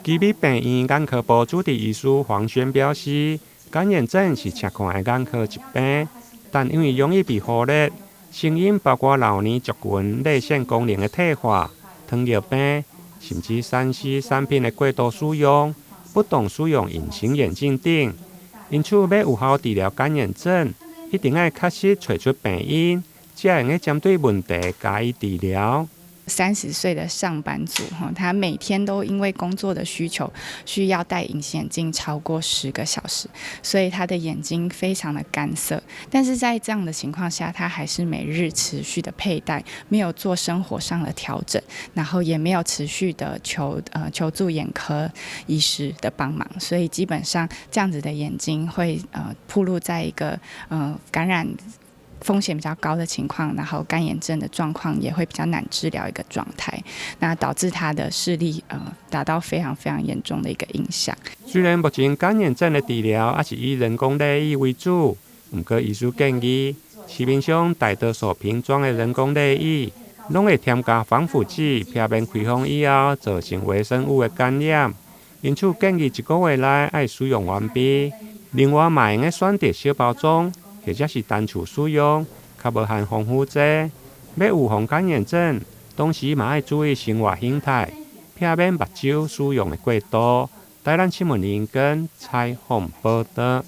基美病院眼科部主治醫師黃軒表示，乾眼症是常看的眼科疾病，但因為容易被忽略，成因包括老年族群淚腺功能的退化、糖尿病，甚至3C 產品的過度使用、不當使用隱形眼鏡等。因此，欲有效治療乾眼症，一定愛確實揣出病因，才會用針對問題加以治療。 30歲的上班族，哈，他每天都因為工作的需求需要戴隱形眼鏡超過10個小時，所以他的眼睛非常的乾澀。但是在這樣的情況下，他還是每日持續的佩戴，沒有做生活上的調整，然後也沒有持續的求助眼科醫師的幫忙，所以基本上這樣子的眼睛會暴露在一個感染風險比較高的情況，然後乾眼症的狀況也會比較難治療一個狀態，那導致他的視力達到非常非常嚴重的一個影響。雖然目前乾眼症的治療猶是以人工淚液為主，毋過醫師建議，市面上大多數瓶裝的人工淚液，攏會添加防腐劑，避免開封以後造成微生物的感染。因此建議一個月內愛使用完畢。另外，嘛會用選擇小包裝，或者是單次使用，較無含防腐劑。欲預防乾眼症，同時嘛愛注意生活形態，避免目睭使用的過度。台南新聞林根採訪報導。